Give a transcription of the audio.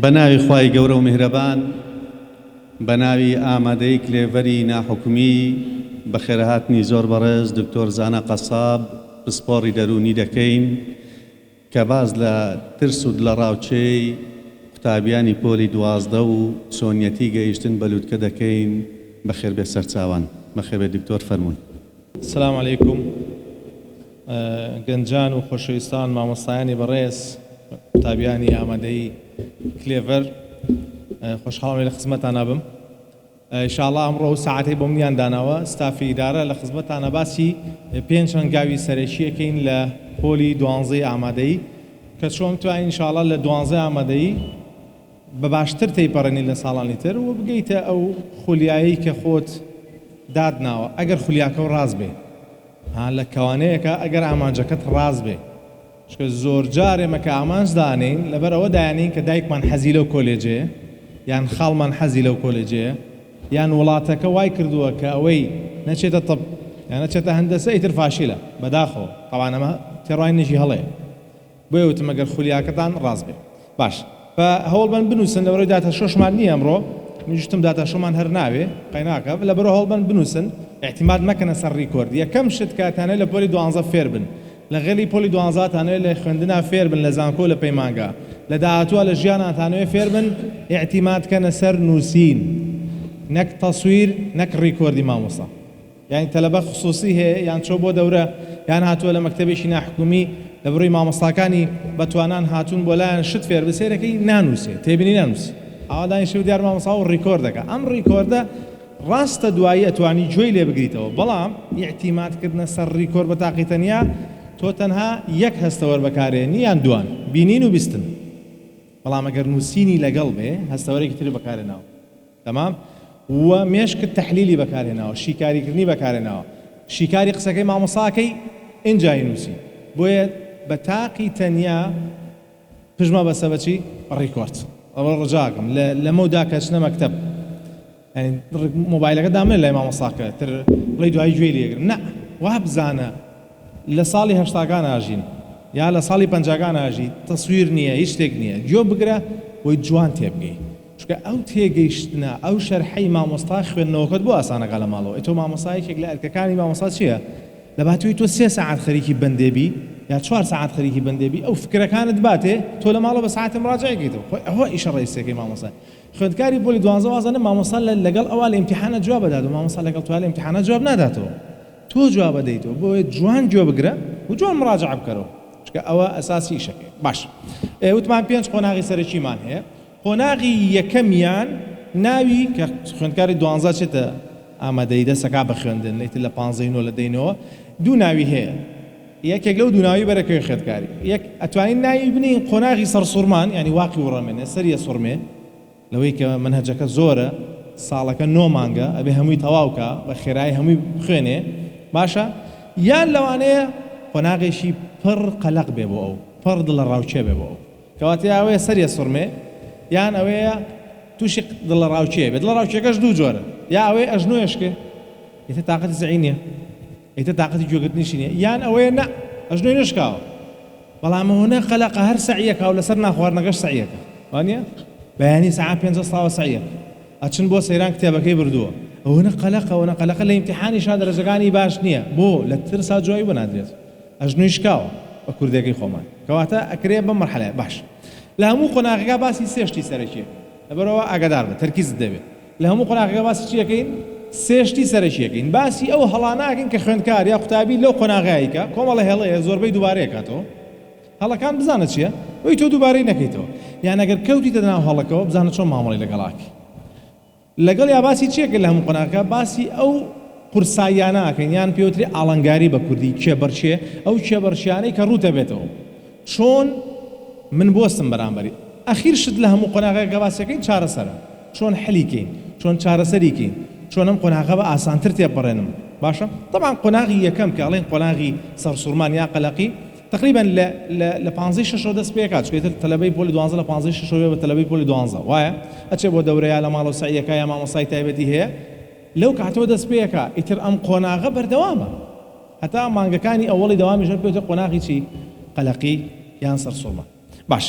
بە ناوی خوای گەورە و میهرەبان، بە ناوی ئامادەیی کلێڤەری ناحکومی، بەخێرهاتنی زۆر بەڕێز دکتۆر زانا قەساب پسپۆڕی دەروونی دەکەین کە باس لە ترس و دڵەڕاوکێی قوتابیانی پۆلی 12 و چۆنیەتی گەیشتن بە لوتکە دەکەین. بەخێربێ سەرچاوان. بەخێربێ دکتۆر فەرموون. سلام علیکم گەنجان و خۆشەویستان مامۆستایانی بەڕێز قوتابیانی ئامادەیی کلێڤەر خۆشحاڵم لە خزمەتانا بم ئیشاڵا ئەمڕۆ ئەو ساعەتەی بۆ منیان داناوە ستافی ئیدارە لە خزمەتانە باسی پێنج هەنگاوی سەرەکیەکەین لە پۆلی دوانزەی ئامادەیی کە چۆن توانین ئیشاڵا لە دوانزەی ئامادەیی بە باشتر تێیپەڕێنی لە ساڵانی تر و بگەیتە ئەو خولیایەی کە خۆت داتناوە ئەگەر خولیاکەو ڕاست بێ ها لە کەوانەیەکە ئەگەر ئامانجەکەت ڕاست بێ چونکە زۆرجار ئێمە کە ئامانج دانێین لەبەر ئەوە دایانێین کە دایکمان حەزی لەو کۆلێجەیە یان خاڵمان حەزی لەو کۆلێجەیە یان وڵاتەکە وای کردووە کە ئەوەی نەچێتە طب یان نەچێتە هەندەسە ئیتر فاشیلە بەداخەوە تەبعەن ئەمە تێڕوانینێکی هەڵەیە. بۆیە وتم ئەگەر خولیاکەتان ڕاست بێ. باش بە هەوڵ بەن بنوسن لەبەرئەوەی داتا شۆشمان نیە ئەمڕۆ منیش وتم داتا شۆمان هەر ناوێ قەیناکە لەبەرئەوە هەوڵ بەن بنوسن ئیعتیماد مەکەنە سەر ڕیکۆرد یەکەم شت کە ئەتانەوێ لە پۆلی دوانزە فێر بن لە غەلی پۆلی دوانزە ئەتانەوێ لە خوێندنا فێر بن لە زانکۆ لە پەیمانگا لە داهاتووا لە ژیانا ئەتانەوێ فێر بن ئیعتیماد کەنە سەر نوسین نەک تەسویر نەک ڕیکۆردی مامۆستا. یانی تەلەبە خسوسی هەیە یان چۆ بۆ دەورە یان هاتووە لە مەکتەبێکی ناحکومی لە بڕی مامۆستاکانی بەتوانان هاتوون بۆ لایان شت فێر بن سەیرەکەی نانوسێ تێبینی نانوسێ ئاوا دانیشتوە دیار مامۆستا و ڕیکۆرد دەکا ئەم ڕیکۆردە ڕاستە دوایی ئەتوانی گوێی لێ بگریتەوە بەڵام ئیعتیماد کردنە سەر ڕیکۆرد بە تاقی تەنیا تۆ تەنها یەک هەستەوەر بەکارێنی یان دوان بینین و بیستن بەڵام ئەگەر نوسینی لەگەڵ بێ هەستەوەرێکی تری بەکارێناوە. تەمام وە مێشکت تەحلیلی بەکارهێناوە شیکاریکردنی بەکارهێناوە شیکاری قسەکەی مامۆستاکەی ئینجا ئینوسی بۆیە بە تاقی تەنیا پشت مەبەستە بە چی ڕیکۆرد ئەوە ڕجاکەم لە لەمەودا کە ئەچنە مەکتەب یانی مۆبایلەکە دامنێ لای مامۆستاکە تر بڵێی دوایی گوێی لێگرم نا وابزانە لە ساڵی هەشتاکان ئاژین یا لە ساڵی پەنجاکان ئاژی تەسویر نییە هیچ شتێک نییە گوێ بگرە بۆی جوان تێبگەی چونکە ئەو تێگەیشتنە، ئەو شەرحەی مامۆستا خوێندنەوەکەت بۆ ئاسان ئەکا لە ماڵەوە. ئێ تۆ مامۆستا یەکێک لە ئەرکەکانی مامۆستا چییە؟ لە باتووی تۆ سێ سەعات خەریکی بەندێ بی یا چوار سەعات خەریکی بەندێ بی ئەو فکرەکانت باتێ تۆ لە ماڵەوە بە سەعاتێ مڕاجەعەی کەیتەوە. خۆی ئەوە ئیشە ڕەئیسیەکەی مامۆستایە. خوێندکاری پۆلی دوانزە وازانێ مامۆستا لە لەگەڵ ئەوا لە ئیمتیحانا جواب ئەداتەوە مامۆستا لەگەڵ تۆیا لە ئیمتیحانا جواب ناداتەوە. تۆ جواب ئەدەیتەوە. بۆیە جوان گوێ بگرە و جوان مڕاجەعە بکەرەوە. چونکە ئەوە ئەساسی ئیشەکەیە. باش ئێ وتمان پێنج قۆناغی سەرەکیمان هەیە. قۆناغی یەکەمیان ناوی کە خوێندکاری دوانزە چێتە ئامادەیی دەست ئەکا بە خوێندن ئیتر لە پانزەی نۆ لە دەی نۆوە دوو ناوی هەیە یەکێک لەو دوو ناوی بەرەکەوێ خوێندکاری یەک ئەتوانین ناوی بنێین قۆناغی سەرسوڕمان یانی واقی وڕەمێنێ سەری ئەسوڕمێ لەوەی کە مەنهەجەکە زۆرە ساڵەکە نۆ مانگە ئەبێ هەمووی تەواو کا بە خێرایی هەمووی بخوێنێ باشە یان لەوانەیە قۆناغێکی پڕ قەلەق بێ بۆ ئەو پڕ دڵەڕاوکێ بێ بۆ ئەو کەواتە یا ئەوەیە سەری ئەسوڕمێ یان ئەوەیە تووشی دڵەڕاوکێ بێ دڵەڕاوکێکەش دوو جۆرە یا ئەوەیە ئەژنۆی ئەشکێ ئیتر تاقەتی سەعی نییە ئیتر تاقەتی گوێگرتنیشی نییە یان ئەوەیە نا ئەژنۆی نەشکاوە بەڵام ئەوەنە قەلەقە هەر سەعیەکا و لەسەر ناخواردنەکەش سەعیەکا وانیە بەیانی سەعات پێنج هەستاوە سەعیەکا ئەچن بۆ سەیران کتێبەکەی بردووە ئەوەنە قەلەقە ئەوەنە قەلەقە لە ئیمتیحانیشا دەرەجەکانی باش نییە بۆ لە ترسا جوابی بۆ نادرێت ئەژنۆی شکاوە بە کوردیەکەی خۆمان کەواتە ئەکرێ بەم مەرحەلەیە باش لە هەموو قۆناغەکە باسی سێ شتی سەرەکی ئەکەین لەبەرئەوە ئاگادار بە تەرکیزت دەبێ لە هەموو قۆناغەکە باسی چی ئەکەین سێ شتی سەرەکی ئەکەین باسی ئەو هەڵانە ئەکەین کە خوێندکار یا قوتابی لەو قۆناغەیە ئەیکا کۆمەڵە هێڵەیە زۆربەی دووبارەی ئەکاتەوە هەڵەکان بزانە چیە بۆی تۆ دووبارەی نەکەیتەوە یان ئەگەر کەوتیتە ناو هەڵەکەوە بزانە چۆن مامەڵەی لەگەڵ ئەکەی لەگەڵیا باسی چی ئەکەین لە هەموو قۆناغەکە باسی ئەو قورساییانە ئەکەین یان پێوترێ ئاڵنگاری بە کوردی کێبڕکێ ئەو کێبڕکێیانەی کە ڕووتەبێتەوە چۆن من بوەستم بەرامبەری ئەخیر شت لە هەموو قۆناغێک کە باسی ئەکەین چارەسەرە چۆن حلی کەین چۆن چارەسەری کەین چۆن ئەم قۆناغە بە ئاسانتر تێپەڕێنم باشە تەبعەن قۆناغی یەکەم کە ئەڵێین قۆناغی سەرسوڕمان یا قەلەقی تەقریبەن لە لە لە پانزەی شەشەوە دەست پێکات چونکە ئیتر تەلەبەی پۆلی دوانزە لە پانزەی شەشەوە بێ بە تەلەبەی پۆلی دوانزە وایە ئەچێ بۆ دەورە یا لە ماڵەوە سەعیەکا یا مامۆستای تایبەتی هەیە لەو کاتەوە دەست پێکا ئیتر ئەم قۆناغە بەردەوامە هەتا مانگەکانی ئەوەڵی دەوامیش هەر پێوترێ قۆناغی چی قەلەقی یان سەرسوڕمان باش.